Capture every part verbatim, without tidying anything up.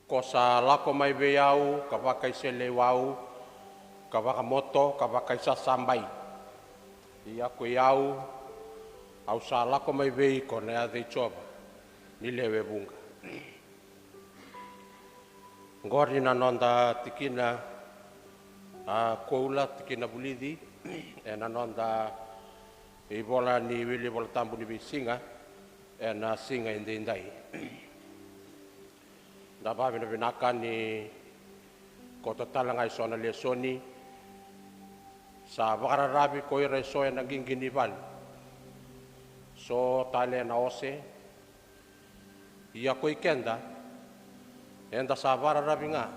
Ko sa lako mai vei au ka vakaiseleiwau, ka vakamoto, ka vakaisasabai. Ia ko i au, au sa lako mai vei iko, na yaca i Jiova ni lewe vuqa. Qori na noda tikina, a, koula, tikina vulici ena noda ivola ni wili Vola Tabu ni veisiga ena siga edaidai. Da vavinavinaka ni koto tale ga e so na lesoni sa vakararavi ko ira e so ena qiqi ni valu, so tale ena ose. Ia ko i keda, eda sa vakararavi ga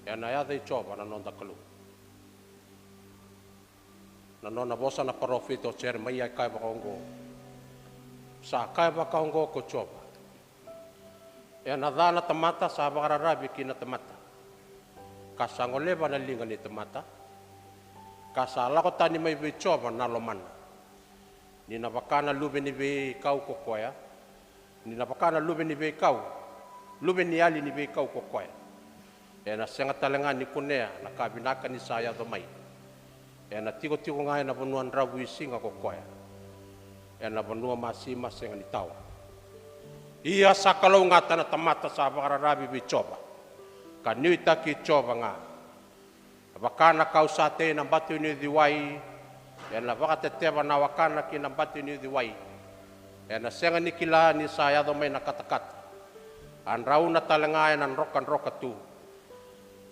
ena yaca i Jiova na noda Kalou. Na nona vosa na parofita o Jeremaia e kaya vakaoqo. Sa kaya vakaoqo ko Jiova. Ena ca na tamata sa vakararavi ki na tamata, ka sa goleva na liga ni tamata, ka sa lako tani mai vei Jiova na lomana. Ni na vaka na luve ni veikau ko koya, ni na vaka na luve ni veikau, luve ni yali ni veikau ko koya. Ena sega tale ga ni kunea na ka vinaka ni sa yaco mai. Ena tikotiko ga ena vanua dravuisiga ko koya, ena vanua masima sega ni tawa. Ia sa kalougata na tamata sa vakararavi vei Jiova, ka nuitaki Jiova ga. Vaka na kau sa tei na bati ni uciwai, ena vakateteva na wakana ki na bati ni uciwai. Ena sega ni kila ni sa yaco mai na katakata. A drauna tale ga ena drokadroka tu.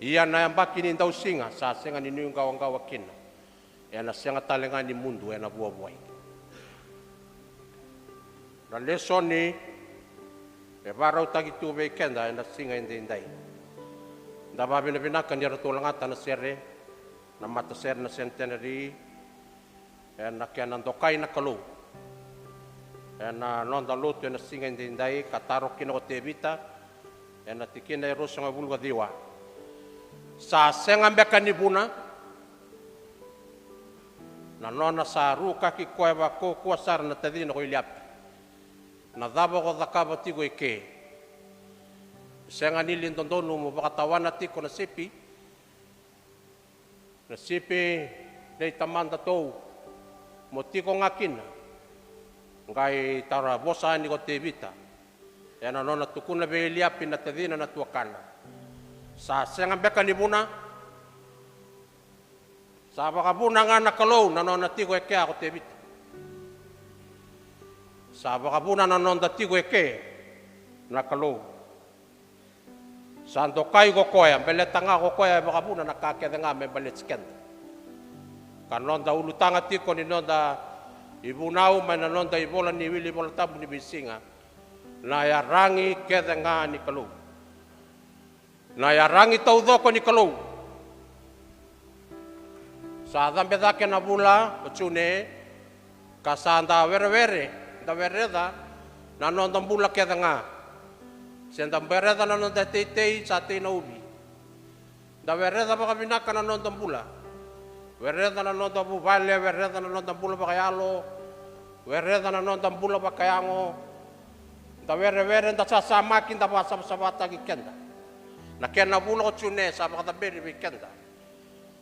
Ia na yabaki ni dausiga sa sega ni nuiqawaqawa kina. Ena sega tale ga ni mudu ena vuavuai. Na lesoni e vakarautaki tu vei keda ena siga edaidai. Da vavinavinaka ni ratou lagata na sere, na matasere na Centenary, ena kena dokai na Kalou. Ena noda lotu ena siga edaidai ka taro kina ko Tevita, ena tikina e ruasagavulu ka ciwa. Sa sega beka ni vuna na nona sa rukaki koya vakaukauwa sara na tacina ko Iliapi. Na cava ko cakava tiko e ke? Sega ni li dodonu mo vakatawana tiko na sipi, na sipi nei tamadatou, mo tiko ga kina? Qai tara vosa yani ko Tevita ena nona tukuna vei Iliapi na tacina na tuakana. Sa sega beka ni vuna? Sa vakavuna ga na Kalou na nona tiko e kea ko Tevita. Sa vakavuna na noda tiko e ke na Kalou. Sa dokai ko koya, baleta ga ko koya e vakavuna na ka kece ga me baleti keda. Ka noda ulutaga tiko ni noda ivunau mai na noda ivola ni wili Vola Tabu ni veisiga, na yaragi kece ga ni Kalou. Na yaragi taucoko ni Kalou. Sa cabe cake na vula o June, ka sa da werewere, da wereca na noda bula kece ga. Se da wereca na noda teitei, sa tei na uvi. Da wereca vakavinaka na noda bula. Wereca na noda vuvale, wereca na noda bula vakayalo, wereca na noda bula vakayago. Da werewere, da sasamaki, da vakasavasavataki keda. Na kena vula ko June sa vakacaberi vei keda.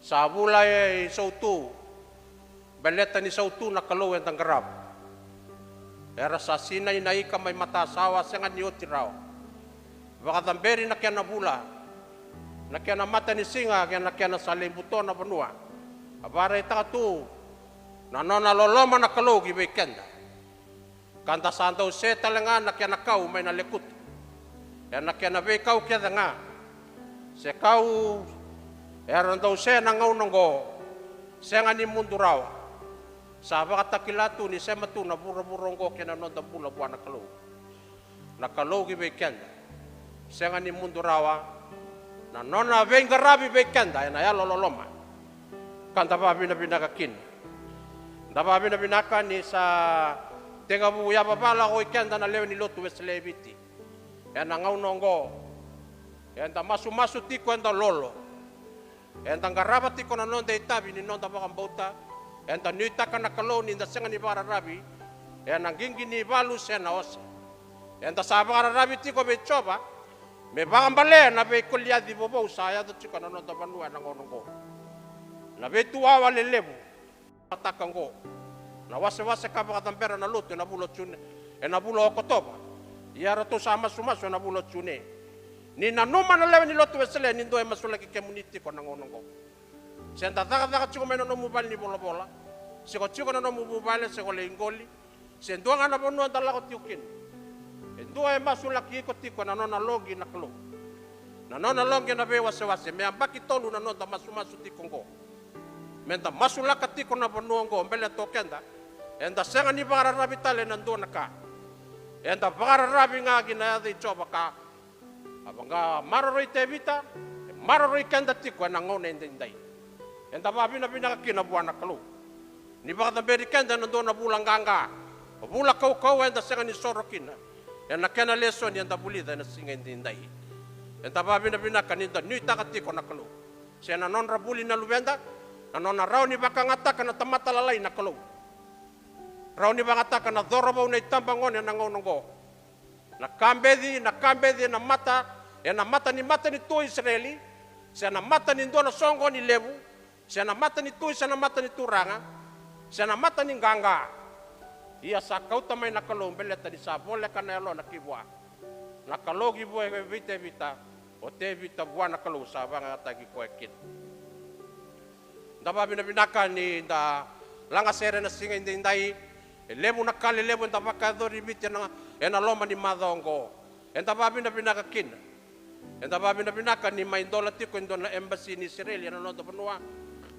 Sa vula e, i sautu. Baleta ni sautu na Kalou eda qarava. Era sa sinai na ika mai matasawa, sega ni oti rawa. Vakacaberi na kena vula, na kena matanisiga, kei na kena sa lai buto na vanua. A vakaraitaka tu na nona loloma na Kalou ki vei keda. Ka da sa dau se tale ga na kena kau mai na lekutu. Ena kena veikau kece ga. Se kau era dau se na gauna oqo, sega ni mudu rawa. Sa vakatakila tu ni sema tu na vuravura oqo kei na noda bula vua na Kalou. Na Kalou ki vei keda. Sega ni mudu rawa na nona veiqaravi vei keda ena yalo loloma. Ka da vavinavinaka kina. Da vavinavinaka ni sa tekivu yavavala ko i keda na lewe ni lotu Wesele e Viti. Ena gauna oqo eda masumasu tiko, eda lolo. Eda qarava tiko na noda itavi ni noda vakabauta. Eda nuitaka na Kalou ni da sega ni vakararavi ena qiqi ni valu se na ose. Eda sa vakararavi tiko vei Jiova. Me vakabalea na veikoliaci vovou sa yaco tiko ena noda vanua ena gauna oqo. Na veituwawa lelevu, mataka oqo. Na wasewase ka vakacabera na lotu ena vula o June, ena vula o Okotova. Ia ratou sa masumasu ena vula o June. Ni nanuma na lewe ni lotu Wesele ni dua e masulaki kemuni tiko ena gauna oqo. Se da cakacaka tiko mai na nomu vale ni volavola, se ko tiko na nomu vuvale, se ko lai qoli, se dua ga na vanua da lako tiko kina. E dua e masulaki iko tiko ena nona loqi na Kalou. Na nona loqi na veiwasewase, me yabaki tolu na noda masumasu tiko oqo. Me da masulaka tiko na vanua oqo, baleta o keda eda sega ni vakararavi tale ena dua na ka. Eda vakararavi ga ki na yaca i Jiova ka a vaka maroroi Tevita, e maroroi keda tiko ena gauna edaidai. Eda vakavinavinaka kina vua na Kalou ni vakacaberi keda ena dua na vula qaqa, vula kaukauwa eda sega ni soro kina. Ena kena lesoni eda vulica ena siga edaidai. Eda vakavinavinaka ni da nuitaka tiko na Kalou. Se na nodra vuli na luveda, na nona rawa ni vakayagataka na tamata lalai na Kalou. Rawa ni vakayagataka na cauravou, na itabagone ena gauna oqo. Na kabeci, na kabeci ena mata, ena mata ni matanitu o Isireli, se na mata ni dua na soqoni levu, se na matanitu, se na mata ni turaga, se na mata ni qaqa. Ia sa kauta mai na Kalou baleta ni sa voleka na yalona ki vua. Na Kalou ki vua e vei Tevita, o Tevita vua na Kalou sa vakayagataki koya kina. Da vakavinavinaka ni da lagasere ena siga edaidai. E levu na ka lelevu eda vakayacori Viti ena, ena loma ni macawa oqo. Eda vakavinavinaka kina. Eda vakavinavinaka ni mai dola tiko e dua na embassy ni Isireli ena noda vanua.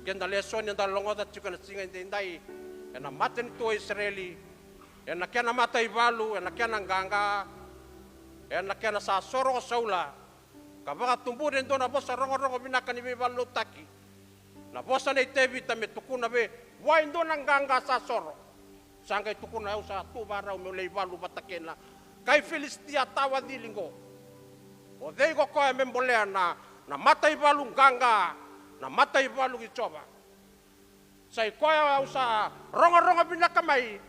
Keda lesoni eda rogoca tiko ena siga edaidai. Ena matanitu o Isireli, ena kena mataivalu, ena kena qaqa, ena kena sa soro ko Saula, ka vakatubura e dua na vosa rogorogo vinaka ni veivakalotutaki. Na vosa nei Tevita me tukuna vei, vua e dua na qaqa sa soro. Sa qai tukuna, au sa tu vakarau meu lai valu vata kei na kai Filisitia tawacili qo. O cei ko koya me bolea na, na mataivalu qaqa, na mataivalu ki Jiova? Sa i koya au sa rogorogo vinaka mai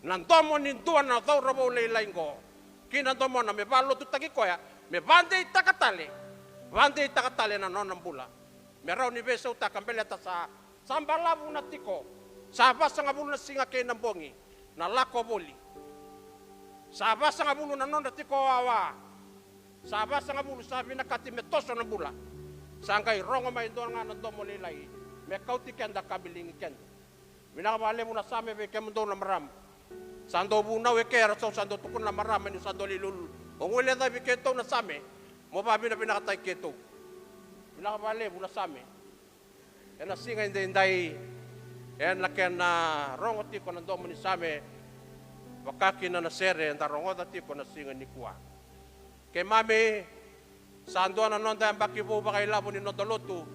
na domo ni dua na cauravou lailai qo ki na domona me vakalotutaki koya, me vadeitaka tale, vadeitaka tale na nona bula. Me rawa ni veisautaka baleta sa, sa balavu na tiko. Sa vasagavulu na siga kei na bogi na lako voli. Sa vasagavulu na nodra tiko wawa. Sa vasagavulu sa vinakati me toso na bula. Sa qai rogo mai dua ga na domo lailai me kauti keda ka biligi keda. Vinaka vakalevu na Same vei kemudou na marama. Sa dou vunau eke, era sau sa dou tukuna na marama niu sa dou lai lululu. O guilecavi keitou na Same. Mo vakavinavinakataki keitou. Vinaka vakalevu na Same. Ena siga edaidai, ena kena rogo tiko na domo ni Same, vaka kina na sere eda rogoca tiko na siga nikua. Keimami, sa dua na noda yabaki vou vakailavo ni noda lotu.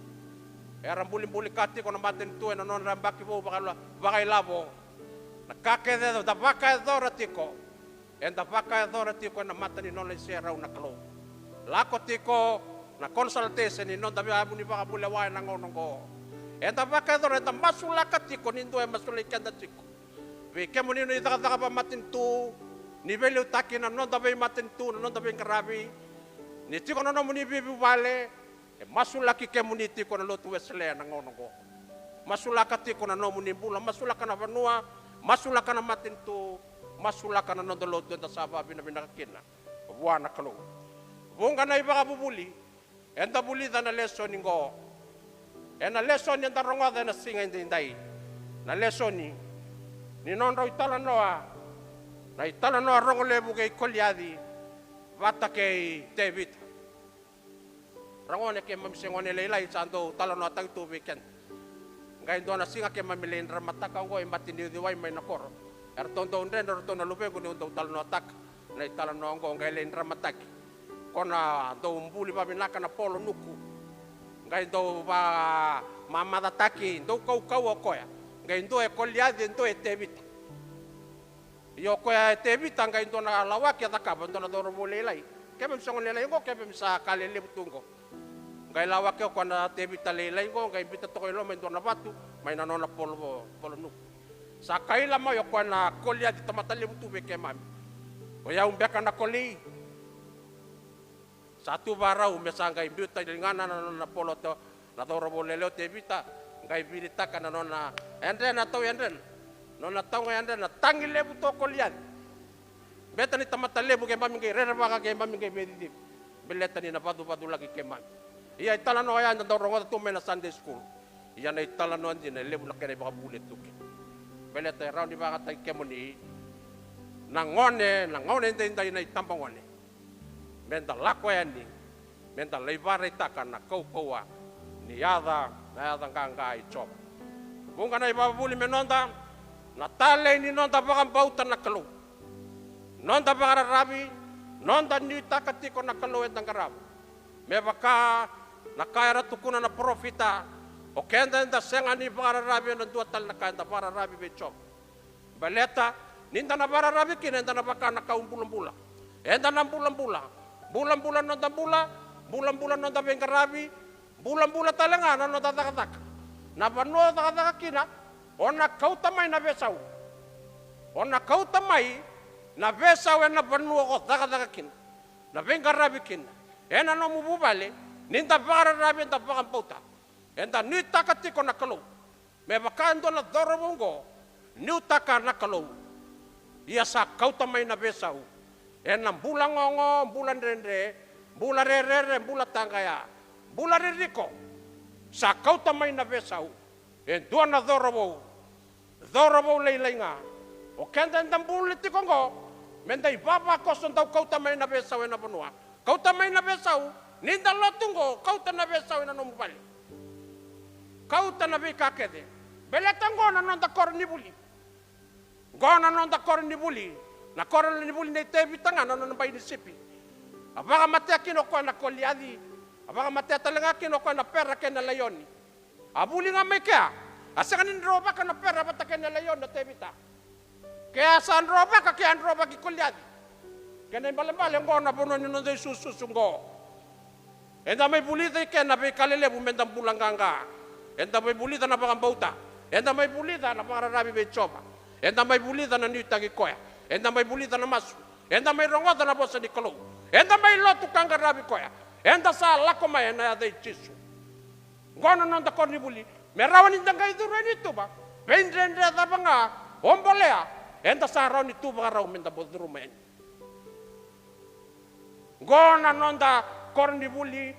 Era bulibuli ka tiko na matanitu ena nodra yabaki vou vakaila-, vakailavo. Na ka kece da vakayacora tiko, eda vakayacora tiko ena mata ni nona iserau na Kalou. Lako tiko na consultation ni noda veiyavu ni vakavulewa ena gauna oqo. Eda vakayacora, eda masulaka tiko ni dua e masulaki keda tiko. Vei kemuni na icakacaka vakamatanitu, ni veiliutaki na noda veimatanitu, na noda veiqaravi, ni tiko na nomuni veivuvale, e masulaki kemuni tiko na lotu Wesele ena gauna oqo. Masulaka tiko na nomuni bula, masulaka na vanua, masulaka na matanitu, masulaka na noda lotu, eda sa vakavinavinaka kina vua na Kalou. Vuqa na ivakavuvuli eda vulica na lesoni qo. Ena lesoni eda rogoca ena siga edaidai, na lesoni ni nodrau italanoa, na italanoa rogo levu kei Koliaci vata kei Tevita. Ragone, keimami se gone lailai, sa dau talanoataki tu vei keda. Qai dua na siga keimami lai dramataka oqo e mata ni uciwai mai na koro. Eratou dau dredre o ratou na luvequ niu dau talanoataka na italanoa oqo, qai lai dramataki. Ko na dau buli vavinaka na polo nuku. Qai dau va mamacataki, dau kaukauwa o koya. Qai dua e Koliaci, e dua e Tevita. Ia o koya e Tevita qai dua na lawaki e cakava, dua na cauravou lailai. Keimami sa gone lailai oqo, keimami sa ka lelevu tu oqo. Qai lawaki o koya na Tevita lailai oqo, qai biuta toka i loma e dua na vatu mai na nona polo, polo nuku. Sa kaila mai o koya na Koliaci, tamata levu tu vei keimami. O yau beka na Koli. Sa tu vakarau me sa qai biuta ligana na nona poloto na cauravou lele o Tevita, qai viritaka na nona yadrena, tau yadrena, nona tauga yadrena, tagi levu tu o Koliaci. Beta ni tamata levu keimami qai rerevaka, keimami qai veicicivi. Baleta ni na vacuvaculaki keimami. Ia italanoa ya eda dau rogoca tu mai na Sunday school. Ia na italanoa dina e levu na kena ivakavuvuli e tu kina. Baleta e rawa ni vakayagataki kemuni na gone, na gauna edaidai na itabagone. Meda lako yani, meda lai vakaraitaka na kaukauwa ni yaca, na yaca qaqa i Jiova. Vuqa na ivakavuvuli me noda, na talei ni noda vakabauta na Kalou. Noda vakararavi, noda nuitaka tiko na Kalou eda qarava. Me vaka na ka era tukuna na parofita, o keda eda sega ni vakararavi ena dua tale na ka, eda vakararavi vei Jiova. Baleta ni da na vakararavi kina, eda na vaka na kau bulabula. Eda na bulabula. Bulabula noda bula, bulabula noda veiqaravi, bulabula tale ga na noda cakacaka. Na vanua o cakacaka kina, o na kauta mai na veisau. O na kauta mai na veisau ena vanua o cakacaka kina, na veiqaravi kina, ena nomu vuvale. Ni da vakararavi, eda vakabauta, eda nuitaka tiko na Kalou. Me vaka e dua na cauravou oqo, nuitaka na Kalou. Ia sa kauta mai na veisau ena bula gogo, bula dredre, bula rerere, bula taqaya, bula ririko. Sa kauta mai na veisau e dua na cauravou, cauravou lailai ga. O keda eda bula tiko oqo, meda ivavakoso, dau kauta mai na veisau ena vanua. Kauta mai na veisau, ni da lotu oqo, kauta na veisau ena nomu vale. Kauta na veika kece. Baleta oqo na noda koronivuli. Oqo na noda koronivuli. Na koronivuli nei Tevita ga na nona bai ni sipi. A vakamatea kina o koya na Koliaci. A vakamatea tale ga kina o koya na pera kei na laioni. A vuli ga mai kea, a sega ni drovaka na pera vata kei na laioni o Tevita. Ke a sa drovaka, ke a drovaki Koliaci. Kena ibalebale oqo na vanua ni noda isususu oqo. Eda mai vulica i ke na veika lelevu meda bula qaqa. Eda mai vulica na vakabauta. Eda mai vulica na vakararavi vei Jiova. Eda mai vulica na nuitaki koya. Eda mai vulica na masu. Eda mai rogoca na vosa ni Kalou. Eda mai lotu ka qaravi koya. Eda sa lako mai ena yaca i Jisu. Oqo na noda koronivuli, me rawa ni da qai curu yani i tuba. Veidredre cava ga o bolea, eda sa rawa ni tu vakarau meda bau curuma yani. Oqo na noda koronivuli.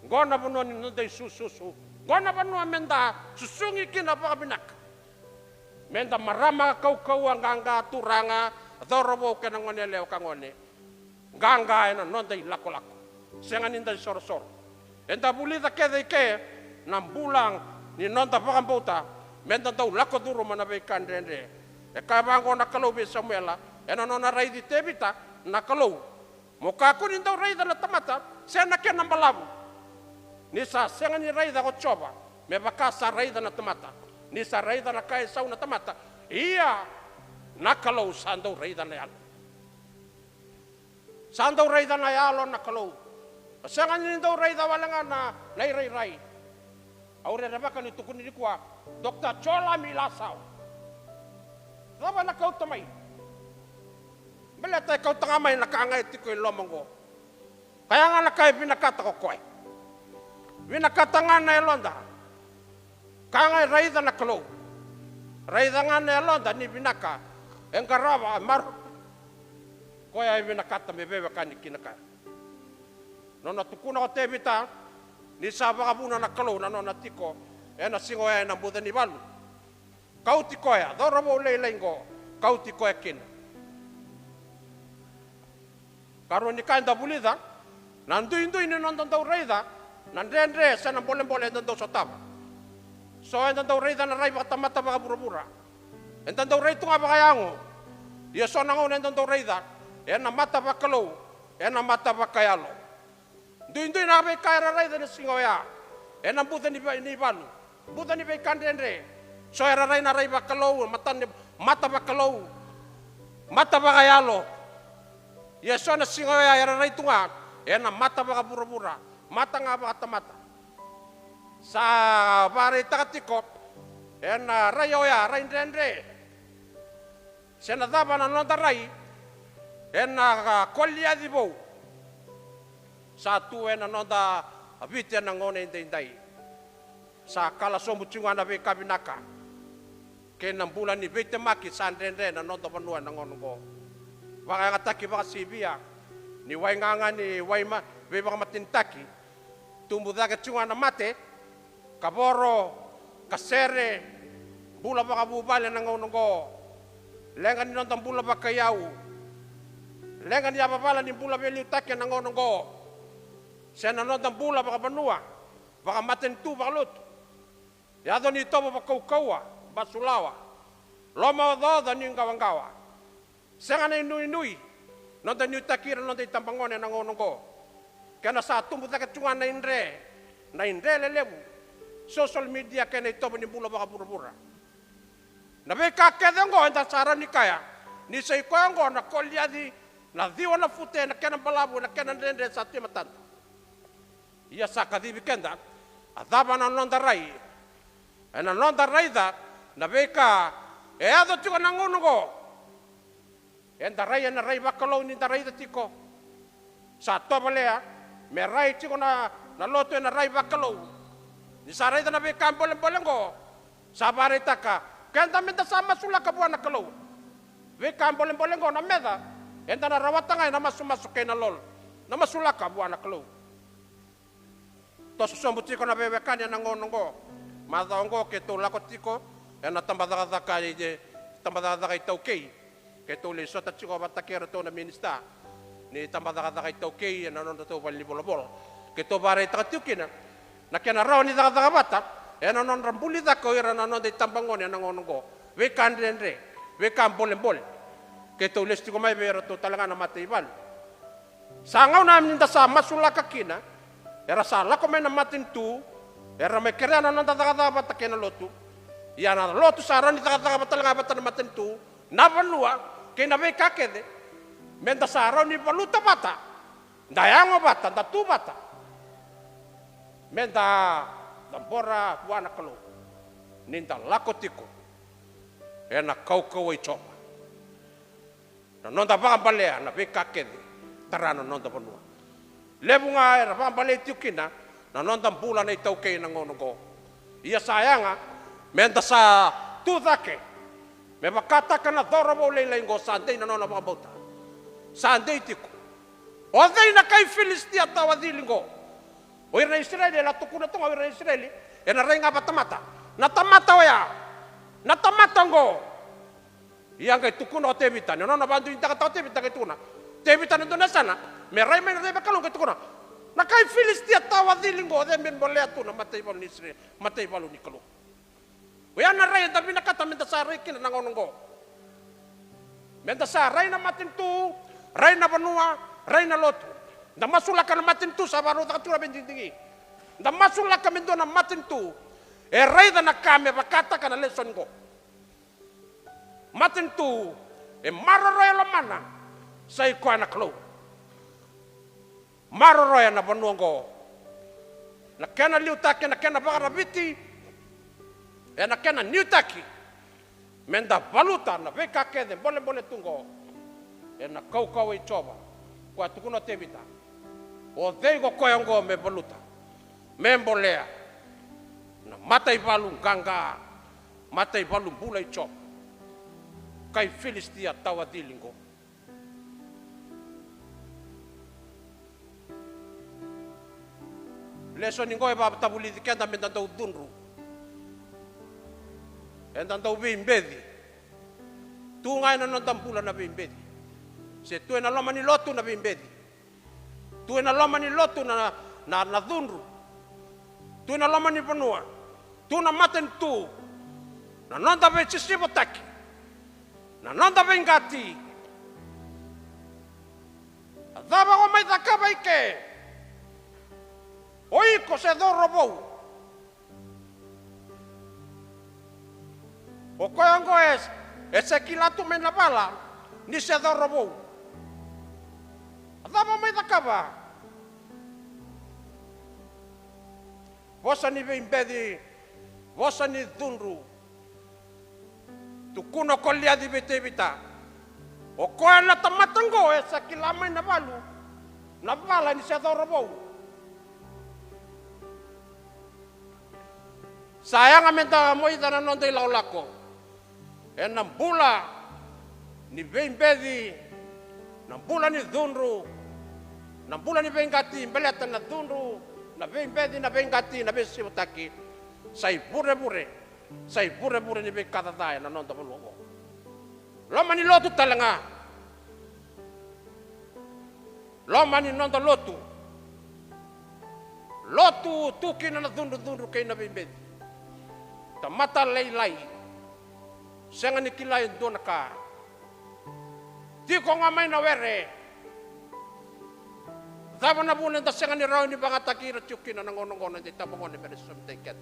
Oqo na vanua ni noda isususu. Oqo na vanua meda susugi kina vakavinaka. Meda marama kaukauwa, qaqa, turaga, cauravou kei na gone yalewa ka gone. Qaqa ena noda ilakolako. Sega ni da isorosoro. Eda vulica kece i ke na bula ni noda vakabauta, meda dau lako curuma na veika dredre. E kaya vaqo na Kalou vei Samuela ena nona raici Tevita, na Kalou, mo kakua ni dau raica na tamata se na kena balavu. Ni sa sega ni raica ko Jiova me vaka sa raica na tamata. Ni sa raica na ka e sau na tamata. Ia na Kalou sa dau raica na yalo. Sa dau raica na yalo na Kalou. A sega ni dau raica wale ga na, na irairai. Au rerevaka ni tukuni nikua, Dokta Jolami Lasau. Cava na kauta mai? Baleta e kauta ga mai na ka ga e tiko i loma oqo. Kaya ga na ka e vinakata ko koya. Vinakata ga na yaloda. Ka ga e raica na Kalou. Raica ga na yaloda ni vinaka. E qarava, e maro. Koya e vinakata me veiwekani kina kaya. Nona tukuna ko Tevita, ni sa vakavuna na Kalou na nona tiko ena siga oya ena buca ni valu. Kauti koya, cauravou lailai qo, kauti koya kina. Karua ni ka eda vulica, na duidui ni noda dau raica na dredre se na bolebole eda dau sotava. So eda dau raica na rai vakatamata, vakavuravura. Eda dau rai tu ga vakayago. Ia so na gauna eda dau raica ena mata vakalou, ena mata vakayalo. Duidui na veika era raica ena siga oya ena buca ni va-, ni valu. Buca ni veika dredre. So era rai na rai vakalou, mata ni, mata vakalou, mata vakayalo. Ia so na siga oya era rai tu ga ena mata vakavuravura, mata ga vakatamata. Sa vakaraitaka tiko ena rai oya, rai dredre. Se na cava na noda rai ena, a, Koliaci vou. Sa tu ena noda Viti ena gauna edaidai. Sa kala sobu tiko ga na veika vinaka kei na bula ni veitemaki sa dredre na noda vanua ena gauna oqo. Vakayagataki vakasivia ni wai gaga ni wai ma, veivakamatenitaki. Tubu cake tiko ga na mate, kavoro, kasere, bula vakavuvale ena gauna oqo. Leqa ni noda bula vakaiyau. Leqa ni yavavala ni bula veiliutaki ena gauna oqo. Se na noda bula vakavanua, vakamatanitu, vakalotu. Yaco ni itovo vakaukauwa, basulawa. Lomaocaoca ni qawaqawa. Sega na inuinui, noda nuitaki ira na noda itabagone ena gauna oqo. Kena sa tubu cake tu ga na idre, na idre lelevu, social media kei na itovo ni bula vakavuravura. Na veika kece oqo eda sa rawa ni kaya ni sa i koya oqo na Koliaci na ciwa na fute ena kena balavu, ena kena dredre sa tu e matada. Ia sa kacivi keda, a cava na noda rai? Ena noda raica na veika e yaco tiko ena gauna oqo. Eda rai ena rai vakalou ni da raica tiko. Sa tovolea me rai tiko na, na lotu ena rai vakalou. Ni sa raica na veika bolebole oqo, sa vakaraitaka keda meda sa masulaka vua na Kalou. Veika bolebole oqo na meca eda na rawata ga ena masumasu kei na lolo, na masulaka vua na Kalou. Toso sobu tiko na veiwekani ena gauna oqo. Macawa oqo keitou lako tiko ena tabacakacaka i, tabacakacaka iTaukei. Keitou lai sota tiko vata kei iratou na minisita ni tabacakacaka iTaukei ena nodratou valenivolavola. Keitou vakaraitaka tiko kina na kena rawa ni cakacaka vata ena nodra buli cake o ira na noda itabagone ena gauna oqo. Veika dredre, veika bolebole. Keitou lesu tiko mai vei iratou tale ga na mataivalu. Sa gauna ni da sa masulaka kina, era sa lako mai na matanitu, era mai kerea na noda cakacaka vata kei na lotu. Ia na lotu sa rawa ni cakacaka vata tale ga vata na matanitu, na vanua, kei na veika kece. Meda sa rawa ni valuta vata, da yago vata, da tu vata. Meda cabora vua na Kalou ni da lako tiko ena kaukauwa i Jiova. Na noda vakabalea na veika kece tara na noda vanua. Levu ga era vakabalei tiko kina na noda bula na iTaukei ena gauna oqo. Ia sa yaga meda sa tu cake me vakataka na cauravou lailai oqo sa dei na nona vakabauta. Sa dei tiko. O cei na kai Filisitia tawacili oqo? O ira na Isireli, e la tukuna tu ga o ira na Isireli ena rai ga vatamata. Na tamata oya, na tamata oqo. Ia qai tukuna o Tevita, ni nona vakaduidakataka o Tevita qai tukuna. Tevita na dua na yasana me rai mai na rai vakalou qai tukuna, na kai Filisitia tawacili oqo, o cei me bolea tu na mataivalu ni Isireli, mataivalu ni Kalou? Oya na rai eda vinakata meda sa rai kina na gauna oqo. Meda sa rai na matanitu, rai na vanua, rai na lotu. Da masulaka na matanitu, sa vakarau caka tu na veidigidigi. Da masulaka me dua na matanitu e raica na ka me vakataka na lesoni oqo. Matanitu e maroroya e lomana, sa i koya na Kalou. Maroroya na vanua oqo, na kena liutaki, na kena vakaraviti, ena kena nuitaki meda valuta na veika kece bolebole tu oqo. Ena kaukauwa i Jiova, koya tukuna o Tevita, o cei ko koya oqo me valuta, me bolea na mataivalu qaqa, mataivalu bula i Jiova? Kai Filisitia tawacili oqo. Lesoni oqo e vakatavulici keda meda dau cudru, eda dau veibeci. Tu ga ena noda bula na veibeci. Se tu ena loma ni lotu na veibeci. Tu ena loma ni lotu na, na, na cudru. Tu ena loma ni vanua. Tu na matanitu. Na noda veisisivotaki. Na noda veiqati. A cava ko mai cakava i ke? O iko se cauravou. O koya oqo e, e se kila tu mai na vala ni se cauravou. A cava mai cakava? Vosa ni veibeci, vosa ni cudru. Tukuna o Koliaci vei Tevita, o koya na tamata oqo e sa kila mai na valu Na vala ni se cauravou. Sa yaga me da moica na noda ilakolako ena bula ni veibeci, na bula ni cudru, na bula ni veiqati, baleta na cudru, na veibeci, na veiqati, na veisivotaki, sa ivurevure, sa ivurevure ni veika ca ena noda vanua oqo. Loma ni lotu tale ga. Loma ni noda lotu. Lotu tu kina na cudrucudru kei na veibeci. Tamata lailai. Sega ni kila e dua na ka. Tiko ga mai na were. Cava na vuna eda sega ni rawa ni vagataki ira tiko kina na gauna oqo na noda itabagone me ra sosomitaki keda?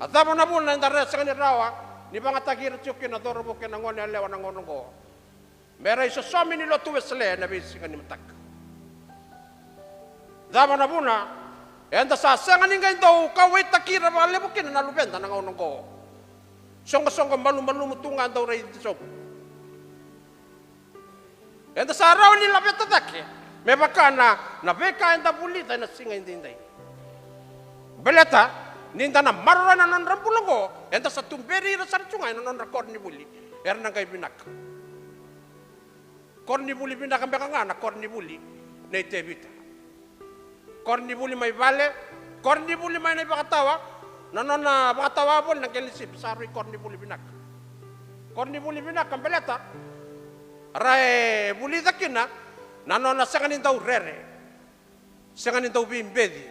A cava na vuna eda sega ni rawa ni vagataki ira tiko kina na cauravou kei na gone yalewa na gauna oqo me ra isosomi ni lotu Wesele ena veisiga ni mataka? Cava na vuna eda sa sega ni qai dau kauwaitaki ira vakalevu kina na luveda na gauna oqo? Soqosoqo malumalumu tu ga dau raici sobu. Eda sa rawa ni laveta cake me vaka na, na veika eda vulica ena siga edaidai. Baleta ni da na maroroya na nodra bula oqo, eda sa tuberi ira sara tu ga ena nodra koronivuli. Era na qai vinaka. Koronivuli vinaka beka ga na koronivuli nei Tevita. Koronivuli mai vale, koronivuli mai na ivakatawa, na nona vakatawa voli na qele ni sipi, sa rui koronivuli vinaka. Koronivuli vinaka baleta ra e vulica kina na nona sega ni dau rere, sega ni dau veibeci,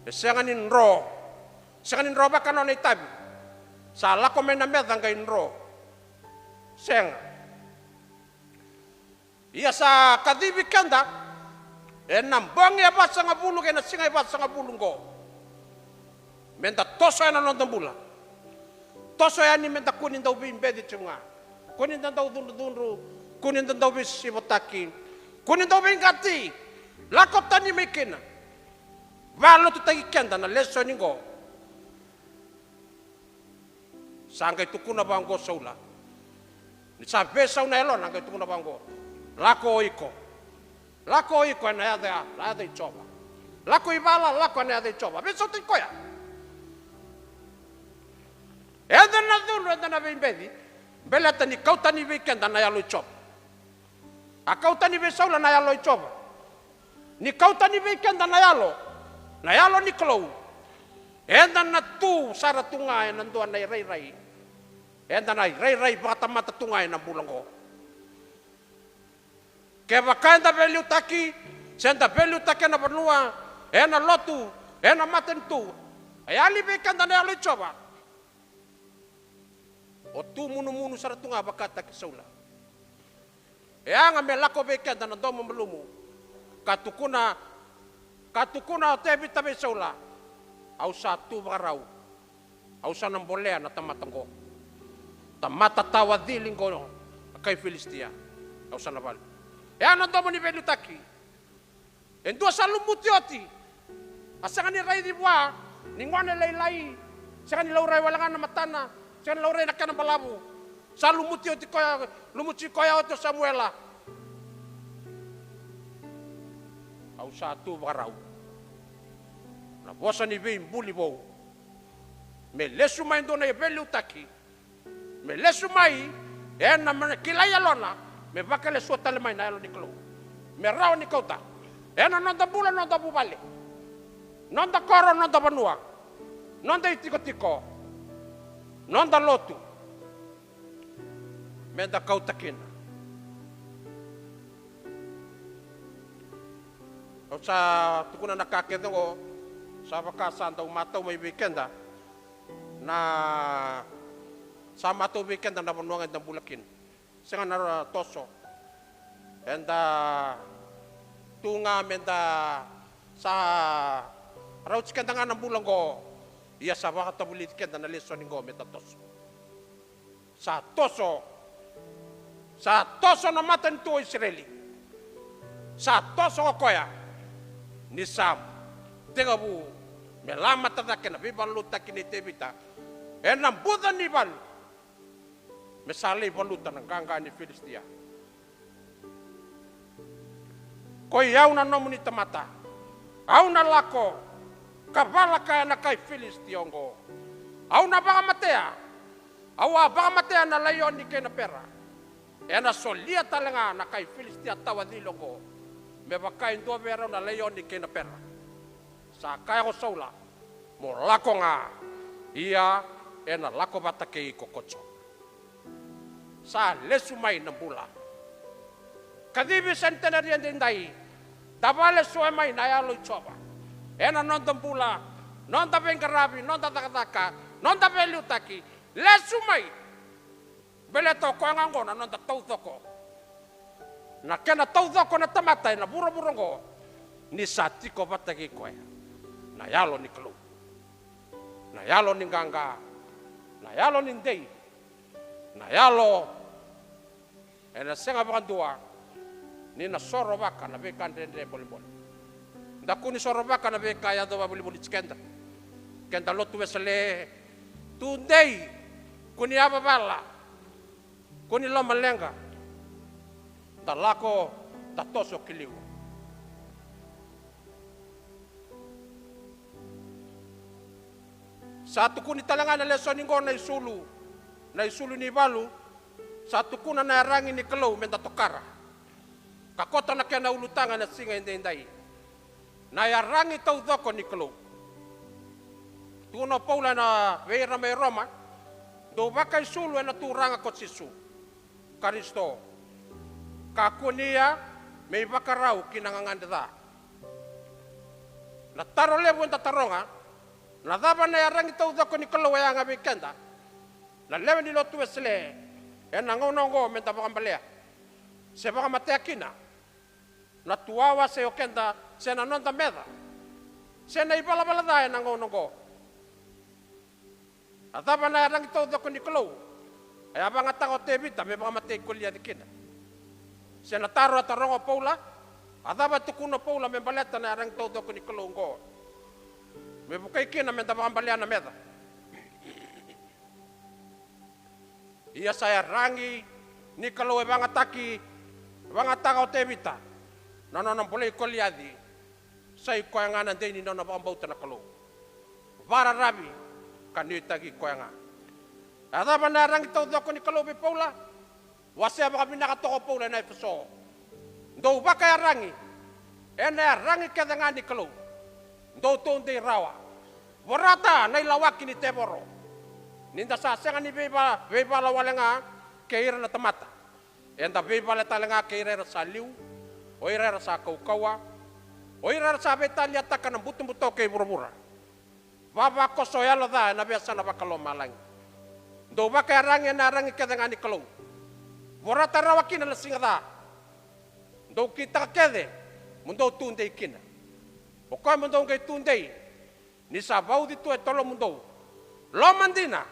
e sega ni dro, sega ni dro vaka nona itavi. Sa lako mai na meca qai dro. Sega. Ia sa kacivi keda ena bogi e vasagavulu kei na siga e vasagavulu oqo, me da toso ena noda bula. Toso yani me da kua ni dau veibeci tiko ga, kua ni da dau cudrucudru, kua ni da dau veisisivotaki, kua ni dau veiqati. Lako tani mai kina. Valotutaki keda na lesoni oqo. Sa qai tukuna vaqo Saula. Ni sa veisau na yalona, a qai tukuna vaqo: Lako o iko. Lako o iko ena yaca, na yaca i Jiova. Lako i vala, lako ena yaca i Jiova. Veisautaki koya. Eda na cudru, eda na veibeci, baleta ni kau tani vei keda na yalo i Jiova. A kau tani vei Saula na yalo i Jiova. Ni kau tani vei keda na yalo, na yalo ni Kalou, eda na tu sara tu ga ena dua na irairai. Eda na irairai vakatamata tu ga ena bula oqo. Kevaka eda veiliutaki, se da veiliutaki ena vanua, ena lotu, ena matanitu, e yali vei keda na yalo i Jiova, o tu munumunu sara tu ga vakataki Saula. E yaga me lako vei keda na domo malumu, ka tukuna, ka tukuna o Tevita vei Saula: Au sa tu vakarau. Au sa na bolea na tamata oqo, tamata tawa cili oqo, na kai Filisitia. Au sa na valu. E yaga na domo ni veiliutaki. E dua sa lumuti oti. A sega ni raici vua ni gone lailai. Sega ni laurai wale ga na matana. Sega ni laurai na kena balavu. Sa lumuti oti koya, lumuti koya oti o Samuela. Au sa tu vakarau. Na vosa ni veibuli vou. Me lesu mai dua na veiliutaki. Me lesu mai ena me kilai yalona, me vakalesua tale mai na yalo ni Kalou. Me rawa ni kauta ena noda bula, noda vuvale, noda koro, noda vanua, noda itikotiko, noda lotu. Me da kauta kina. Au sa tukuna na ka kece oqo, sa vaka sa dau matau mai vei keda. Na, sa matau vei keda na vanua ga eda bula kina. Sega na toso. Eda tu ga me da sa rauti keda ga na bula oqo. Ia sa vakatavulici keda na lesoni oqo me da toso. Sa toso. Sa toso na matanitu o Isireli. Sa toso o koya. Ni sa tekivu me lamata cake na veivakalotutaki nei Tevita ena buca ni valu, me sa lai valuta na qaqa ni Filisitia. Koi au na nomuni tamata, au na lako ka vala kaya na kai Filisitia oqo. Au na vakamatea, au a vakamatea na laioni kei na pera. Ena solia tale ga na kai Filisitia tawa cili oqo me vaka e dua vei rau na laioni kei na pera. Sa kaya ko Saula, mo lako ga, ia ena lako vata kei iko ko Jiova. Sa lesu mai na bula. Kacivi Senitenari edaidai, tavale soya mai na Yalo i Jiova ena noda bula, noda veiqaravi, noda cakacaka, noda veiliutaki. Lesu mai. Baleta o koya ga oqo na noda taucoko. Na kena taucoko na tamata ena vuravura oqo, ni sa tiko vata kei koya na Yalo ni Kalou, na Yalo ni qaqa, na Yalo ni dei, na Yalo ena sega vakadua ni na sorovaka na veika dredre bolebole. Da kua ni sorovaka na veika yaco vakavolivoliti keda. Keda lotu Wesele, tudei, kua ni yavavala, kua ni lomaleqa. Da lako, da toso ki liu. Sa tukuni tale ga na lesoni qo na isulu, na isulu ni valu. Sa tukuna na yaragi ni Kalou me da tokara ka koto na kena ulutaga ena siga edaidai. Na yaragi taucoko ni Kalou. Tukuna o Paula ena vei ira mai Roma, dou vakaisulu ena Turaga ko Jisu Karisito, kakua ni ia me ivakarau ki na gagadre ca. Na taro levu eda taroga, na cava na yaragi taucoko ni Kalou e yaga vei keda na lewe ni lotu Wesele ena gauna oqo me da vakabalea se vakamatea kina na tuwawa se o keda se na noda meca se na ivalavala ca ena gauna oqo? A cava na yaragi taucoko ni Kalou e a vagataka o Tevita me vakamatei Koliaci kina? Se na taro a taroga o Paula, a cava e tukuna o Paula me baleta na yaragi taucoko ni Kalou oqo me vukei kina me da vakabalea na meca? Ia sa yaragi ni Kalou e vagataki, vagataka o Tevita na nona bolei Koliaci. Sa i koya ga na dei ni nona vakabauta na Kalou, vakararavi ka nuitaki koya ga. A cava na yaragi taucoko ni Kalou vei Paula? Wasea vakavinaka toka o Paula ena Efeso. Dou vakayaragi ena yaragi kece ga ni Kalou. Dou tudei rawa. Vorata na ilawaki ni tevoro. Ni da sa sega ni veiva-, veivala wale ga kei ira na tamata, eda veivale tale ga kei ira era sa liu, o ira era sa kaukauwa, o ira era sa veitaliataka na butobuto kei vuravura. Vavakoso yalo ca ena veiyasana vakalomalagi. Dou vakayaragi ena yaragi kece ga ni Kalou. Vorata rawa kina na siga ca. Dou kitaka kece mo dou tudei kina. O koya mo dou qai tudei ni sa vauci tu e tolomudou. Lomadina.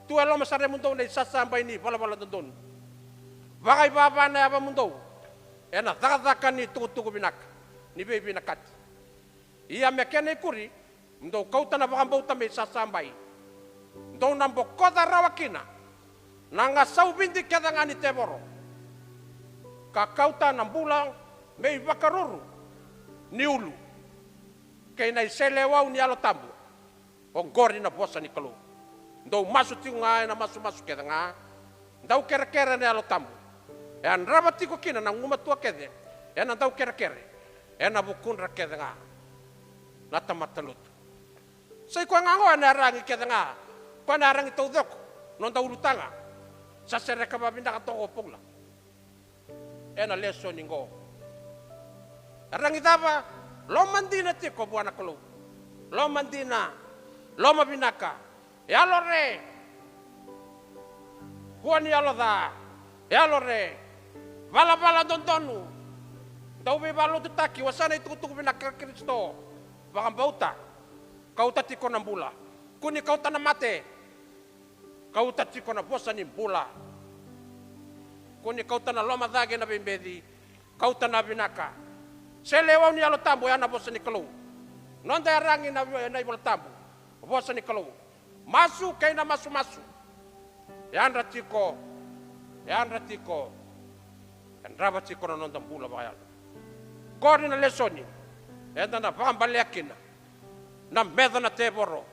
Tu e lomaseremudou na isasabai ni valavala dodonu. Vakaivava na yavamudou ena cakacaka ni tukutuku vinaka ni veivinakati. Ia me kena ikuri, mo dou kauta na vakabauta me isasabai. Dou na bokoca rawa kina na gasau vidi kece ga ni tevoro, ka kauta na bula me ivakaruru ni ulu kei na iseleiwau ni Yalo Tabu. Oqori na vosa ni Kalou. Dou masu tiko ga ena masumasu kece ga. Dau kerekere ena Yalo Tabu. E yadrava tiko kina na gumatua kece ena dau kerekere ena vukudra kece ga na tamata lotu. Sa i koya ga oqo ena yaragi kece ga, koya na yaragi taucoko, noda ulutaga. Sa sereka vakavinaka toka o Paula ena lesoni oqo. Yaragi cava? Lomadina tiko vua na Kalou. Lomadina, lomavinaka, yalore. Kua ni yalo ca, yalore. Valavala dodonu. Dau veivakalotutaki, wasea na itukutuku vinaka kei Karisito. Vakabauta. Kauta tiko na bula. Kua ni kauta na mate. Kauta tiko na vosa ni bula. Kua ni kauta na loma ca kei na veibeci. Kauta na vinaka. Seleiwau ni Yalo Tabu, oya na vosa ni Kalou. Noda yaragi na, na iVola Tabu. Vosa ni Kalou. Masu kei na masumasu. Yadra tiko, yadra tiko. E drava tiko na noda bula vakayalo. Qori na lesoni eda na vakabalea kina na meca na tevoro,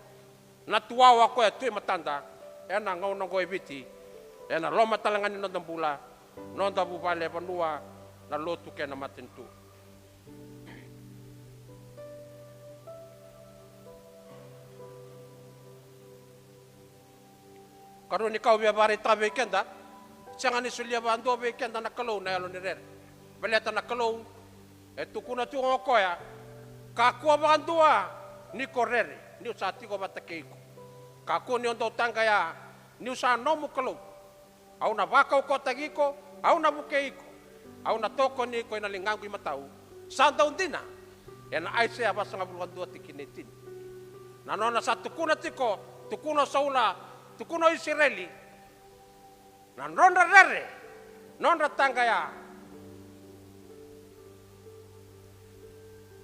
na tuwawa koya tu e matada ena gauna oqo e Viti, ena loma tale ga ni noda bula, noda vuvale, vanua, na lotu kei na matanitu. Karua ni ka au via vakaraitaka vei keda, sega ni solia vakadua vei keda na Kalou na yalo ni rere. Baleta na Kalou e tukuna tu o koya, kakua vakadua ni ko rere niu sa tiko vata kei iko. Kakua ni o dau taqaya niu sa nomu Kalou. Au na vakaukauwataki iko, au na vukei iko, au na tokoni iko ena ligaqu imatau. Sa dau dina ena Aisea vasagavulu ka dua tikina e tini. Na nona sa tukuna tiko, tukuna o Saula, tukuna o Isireli, na nodra rere, nodra taqaya.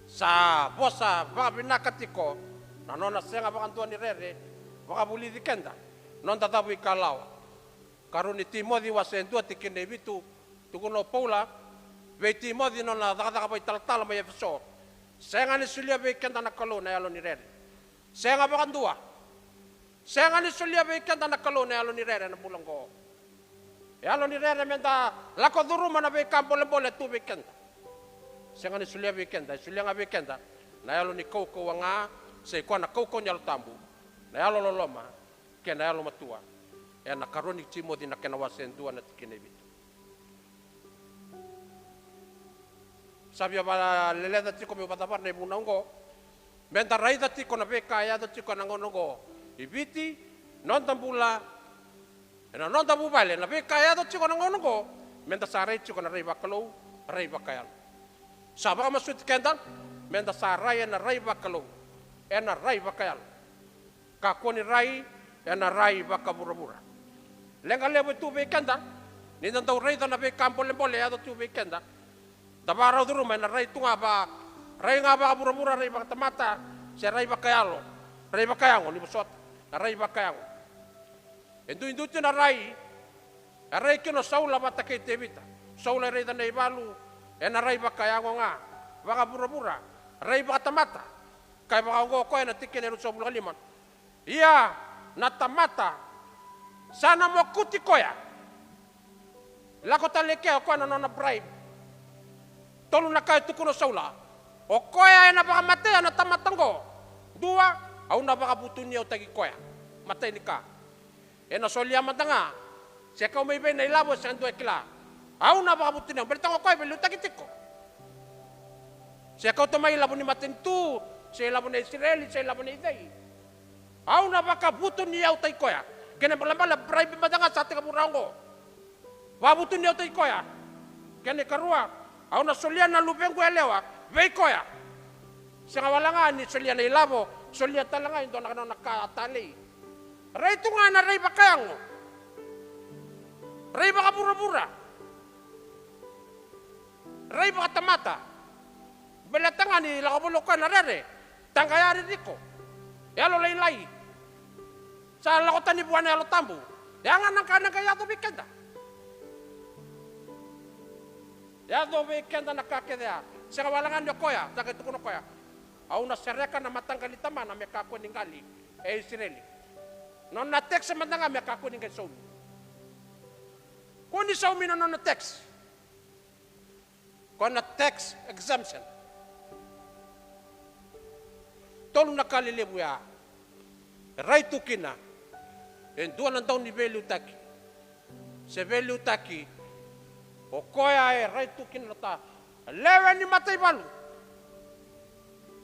Sa vosa vakavinaka tiko na nona sega vakadua ni rere, vakavulici keda noda cavuikalawa. Karua ni Timoci wase dua tikina e vitu, tukuna o Paula vei Timoci nona cakacaka vakaitalatala mai Efeso. Sega ni solia vei keda na Kalou na yalo ni rere. Sega vakadua. Sega ni solia vei keda na Kalou na yalo ni rere ena bula oqo. Yalo ni rere meda lako curuma na veika bolebole tu vei keda. Sega ni solia vei keda, e solia ga vei keda na yalo ni kaukauwa ga, sa i koya na kaukauwa ni Yalo Tabu, na yalo loloma kei na yalo matua. Ena Karua ni Timoci na kena wase dua na tikina e vitu. Sa via vakaleleca tiko meu vakacavara na ivunau oqo, meda raica tiko na veika e yaco tiko ena gauna oqo i Viti, noda bula, ena noda vuvale, na veika e yaco tiko ena gauna oqo, meda sa rai tiko ena rai vakalou, rai vakayalo. Sa vakamasuti keda meda sa rai ena rai vakalou, ena rai vakayalo. Kakua ni rai ena rai vakavuravura. Leqa levu e tu vei keda, ni da dau raica na veika bolebole e yaco tu vei keda, da vakarau curuma ena rai tu ga va, rai ga vakavuravura, rai vakatamata, se rai vakayalo, rai vakayago, ni vosota, na rai vakayago. E duidui tu na rai e rai kina o Saula vata kei Tevita. Saula e raica na ivalu ena rai vakayago ga, vakavuravura, rai vakatamata. Kaya vakaoqo o koya ena tikina e ruasagavulu ka lima: Ia na tamata sa na mokuti koya. Lako tale i kea o koya na nona bribe. Tolu na ka e tukuna o Saula: O koya ena vakamatea na tamata oqo. Dua, au na vakavutuniyautaki koya. Matai ni ka. Ena solia mada ga, se kau mai vei na ilavo, se dua e kila. Au na vakavutuniyautaki, baleta o koya e veiliutaki tiko. Se kauta mai ilavo ni matanitu, se ilavo ni Isireli, se ilavo ni cei, au na vakavutuniyautaki koya. Kena ibalebale, bribe mada ga sa tekivu rawa oqo. Vakavutuniyautaki koya. Kena ikarua, au na solia na luvequ yalewa vei koya. Sega wale ga ni solia na ilavo, solia tale ga e dua na nona ka talei. Rai tu ga ena rai vakayago, rai vakavuravura, rai vakatamata. Baleta ga ni lako voli o koya na rere, taqaya ririko, yalolailai. Sa lako tani vua na Yalo Tabu. Ya ga na ka na qai yaco vei keda. Yaco vei keda na ka kece ya. Sega wale ga ni o koya, sa qai tukuna o koya: Au na sereka na mataqali tamana me kakua ni qali e Isireli. Nona tax mada ga me kakua ni qai saumi. Kua ni saumi na nona tax. Ko na tax exemption. Tolu na ka lelevu ya. E rai tu kina e dua na dauniveiliutaki, se veiliutaki, o koya e rai tu kina na ta, lewe ni mataivalu.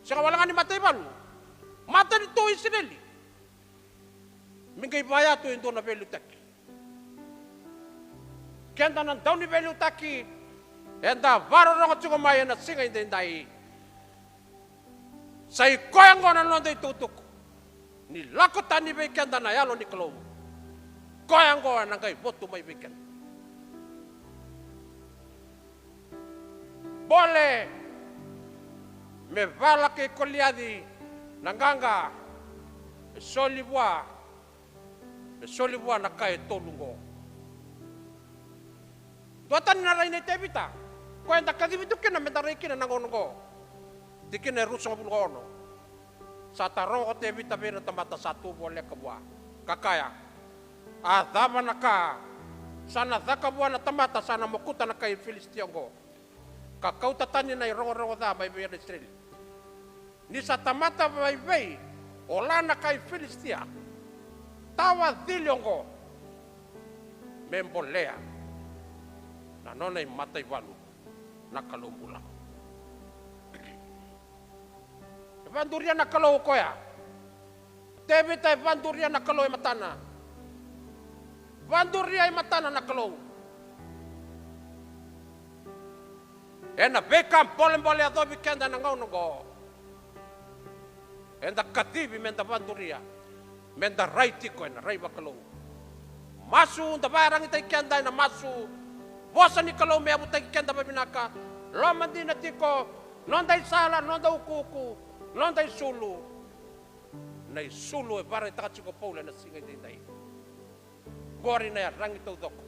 Sega wale ga ni mataivalu, matanitu o Isireli. Me qai vaya tu e dua na veiliutaki. Keda na dauniveiliutaki eda vakarorogo tiko mai ena siga edaidai. Sa i koya oqo na noda itukutuku, ni lako tani vei keda na Yalo ni Kalou. Koya oqo ena qai votu mai vei keda. Bole me vala kei Koliaci na qaqa, me soli vua, me soli vua na ka e tolu oqo. Duatani na rai nei Tevita, koya eda kacivi tu kina meda rai kina na gauna oqo. Tikina e ruasagavulu ka ono. Sa taroga ko Tevita vei ira na tamata sa tu voleka vua, ka kaya, "A cava na ka sa na caka vua na tamata sa na mokuta na kai Filisitia oqo, ka kauta tani na irogorogo ca mai vei ira na Isireli? Ni sa tamata vaivei o la na kai Filisitia tawa cili oqo me bolea na nona imataivalu na Kalou bula." E vaduria na Kalou o koya. Tevita e vaduria na Kalou e matana. Vaduria e matana na Kalou. Ena veika bolebole yacovi keda na gauna oqo, eda kacivi meda vaduria, meda rai tiko ena rai vakalou. Masu, da vakaragitaki keda ena masu. Vosa ni Kalou me yavutaki keda vavinaka. Loma dina tiko, noda isala, noda ukuuku, noda isulu. Na isulu e vakaraitaka tiko o Paula ena siga edaidai. Qori na yaragi taucoko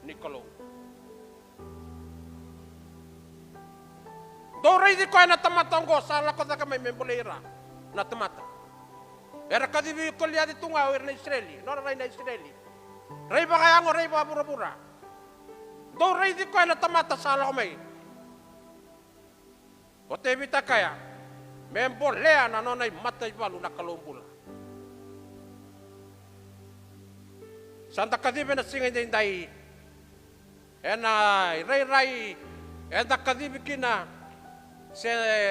ni Kalou. Dou raici koya na tamata oqo sa lako cake mai me bolei ira na tamata. Era kacivi Koliaci tu ga o ira na Isireli, nodra rai na Isireli. Rai vakayago, rai vakavuravura. Dou raici koya na tamata sa lako mai. O Tevita kaya, me bolea na nona imataivalu na Kalou bula. Sa da kacivi ena siga edaidai ena irairai eda kacivi kina, se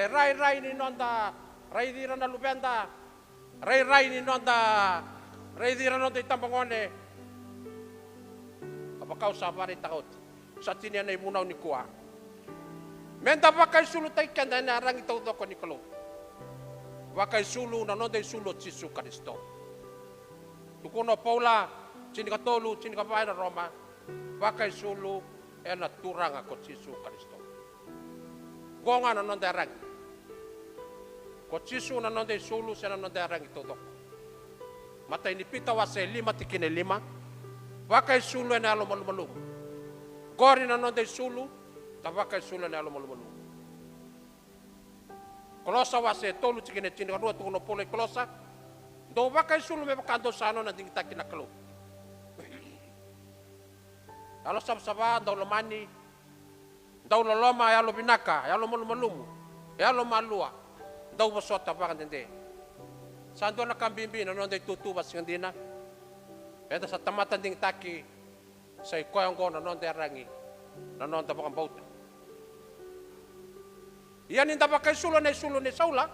rairai ni noda raici ira na luveda, rairai ni noda raici ira na noda itabagone. Ka vaka au sa vakaraitaka oti, sa tinia na ivunau nikua. Meda vakaisulutaki keda ena yaragi taucoko ni Kalou. Vakaisulu, na noda isulu o Jisu Karisito. Tukuna o Paula, tinikatolu, tinikava ena Roma, vakaisulu ena Turaga ko Jisu Karisito. Qo ga na noda yaragi. Ko Jisu na noda isulu se na noda yaragi taucoko. Matai ni Pita wase e lima tikina e lima. Vakaisulu ena yalo malumalumu. Qori na noda isulu, da vakaisulu ena yalo malumalumu. Kolosa wase e tolu tikina e tinikarua, tukuna o Paula i Kolosa, dou vakaisulu me vaka dou sa nona digitaki na Kalou. Yalo savasava, dau lomani, dau loloma, yalo vinaka, yalo malumalumu, yalo malua, dau vosota vakadede. Sa dua na ka bibi na noda itutu vakasigadaidai. Eda sa tamata digitaki, sa i koya oqo na noda yaragi, na noda vakabauta. Ia ni da vakaisulu ena isulu nei Saula,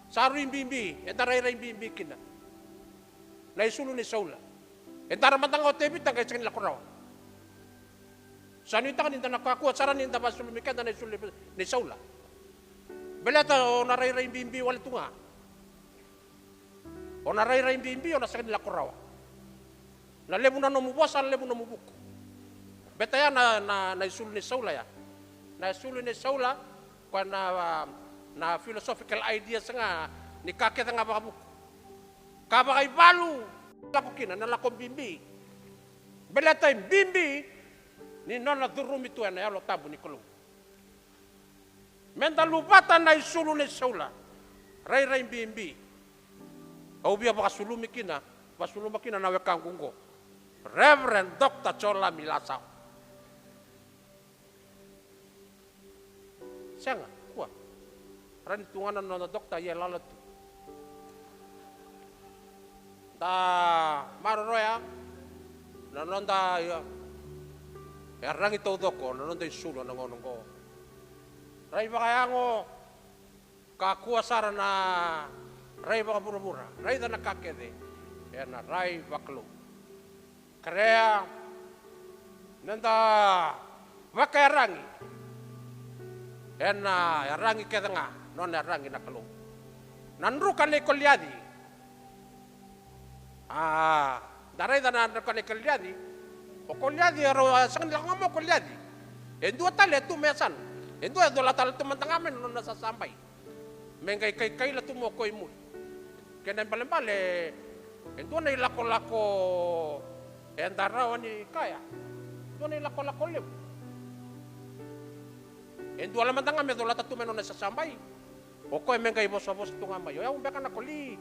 sa rui bibi, eda rairai bibi kina. Na isulu nei Saula. E dara mada ga o Tevita qai sega ni lako rawa. Sa nuitaka ni da na kakua sara ni da vakasulumi keda na isulu nei Saula. Baleta o na rairai bibi wale tu ga. O na rairai bibi, o na sega ni lako rawa. Na levu na nomu vosa, na levu nomu vuku. Beta ya na, na, na isulu nei Saula ya. Na isulu nei Saula, koya na, na philosophical ideas ga ni ka kece ga vakavuku. Ka vakaivalu, lako kina na lako bibi. Baleta e bibi ni nona curumi tu ena Yalo Tabu ni Kalou. Meda luvata na isulu nei Saula, rairai bibi. Au via vakasulumi kina, vakasuluma kina na wekaqu oqo, Reverend Doctor Jolami Lasau. Sega, kua. Rani tu ga na noda dokta, ia e lala tu. Da maroroya na noda, ia, yaragi taucoko na noda isulu ena gauna oqo. Rai vakayago, kakua sara na rai vakavuravura, raica na ka kece ena rai vakalou. Kerea meda vakayaragi ena yaragi kece ga, nona yaragi na Kalou. Na druka nei Koliaci. A, da raica na druka nei Koliaci. O Koliaci e rau, a, sega ni lako ga mai o Koliaci. E dua tale e tu me yasana. E dua e cola tale tu mada ga mai na nona sasabai. Me qai kaikaila tu mai o koya i muri. Kena ibalebale, e dua na ilakolako eda rawa ni kaya, Dua na ilakolako levu. E dua la mada ga me colata tu mai nona sasabai. O koya me qai vosavosa tu ga mai, o yau beka na koli.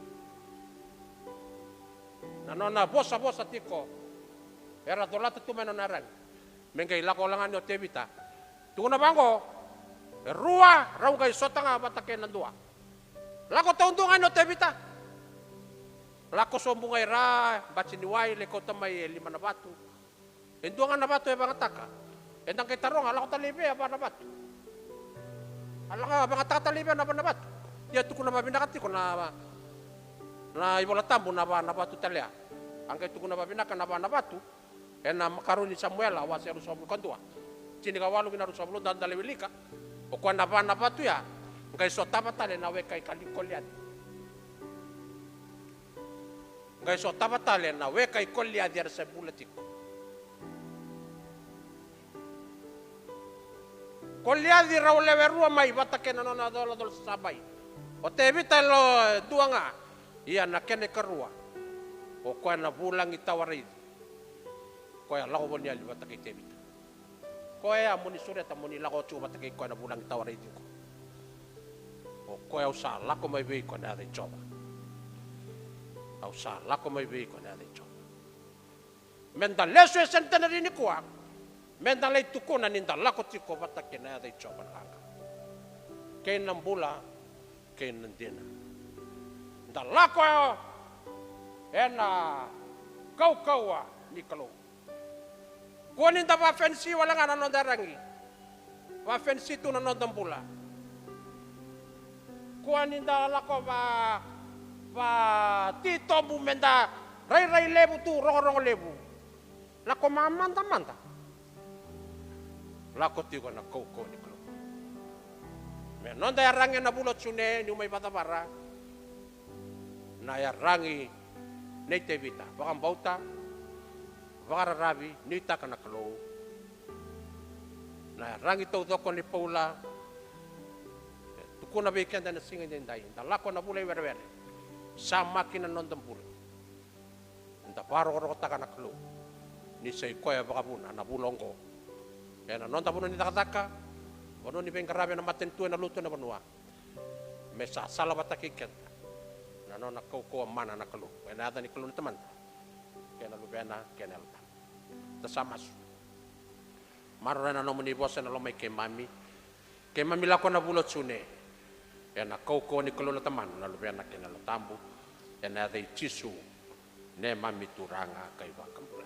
Na nona vosavosa tiko era colata tu mai nona yaragi. Me qai lako wale ga ni o Tevita. Tukuna vaqo, e rua rau qai sota ga vata kei na dua. Lako taudua ga ni o Tevita. Lako sobu ga i ra, bati ni wai, lai kauta mai e lima na vatu. E dua ga na vatu e vagataka. Eda qai taroga, a lako tale i vei a va na vatu? A lako vagataka tale i vei na va na vatu? Ia tukuna vavinaka tiko na, na iVola Tabu na va na vatu tale ya. A qai tukuna vavinaka na va na vatu ena makarua ni Samuela wase ruasagavulu ka dua, tinikawalu ki na ruasagavulu, da, da lai wilika. O koya na va na vatu ya, qai sotava tale na weka i Kali-, Koliaci. Qai sotava tale na weka i Koliaci era se bula tiko. Koliaci rau lewe rua mai vata kei na nona colacola sasabai. O Tevita e lo, e dua ga. Ia na kena ikarua, o koya na vulagi tawa raici. Koya lako voli ni yali vata kei Tevita. Koya mo ni sureta mo ni lako tiko vata kei koya na vulagi tawa raici qo. O koya au sa lako mai vei iko ena yaca i Jiova. Au sa lako mai vei iko ena yaca i Jiova. Meda lesu e senitenari nikua, meda lai tukuna ni da lako tiko vata kei na yaca i Jiova na qaqa. Kei na bula, kei na dina. Da lako ena kaukauwa ni Kalou. Kua ni da vafenisi wale ga na noda yaragi. Vafenisi tu na noda bula. Kua ni da lako va, vatitobu meda rairai levu tu, rogorogo levu. Lako mamada mada. Lako tiko na kaukauwa ni Kalou. Me noda yaragi ena vula o June, niu mai vakacavara. Na yaragi nei Tevita, vakabauta, vakararavi, nuitaka na Kalou. Na yaragi taucoko nei Paula, e tukuna vei keda ena siga edaidai, da lako ena vula i werewere, samaki na noda bula. Da vakarokorokotaka na Kalou, ni sa i koya e vakavuna na vula oqo. Ena noda vanua ni cakacaka, vanua ni veiqaravi, ena matanitu, ena lotu, ena vanua. Me sa salavata kei keda na nona kaukauwa mana na Kalou. Ena yaca ni Kalou na Tamada, kei na Luvena, kei na Yalo Tabu. Da sa masu. Maroroya na nomuni vosa ena loma i keimami. Keimami lako ena vula o June ena kaukauwa ni Kalou na Tamana, na Luvena kei na Yalo Tabu. Ena yaca i Jisu, neimami Turaga ka iVakabula.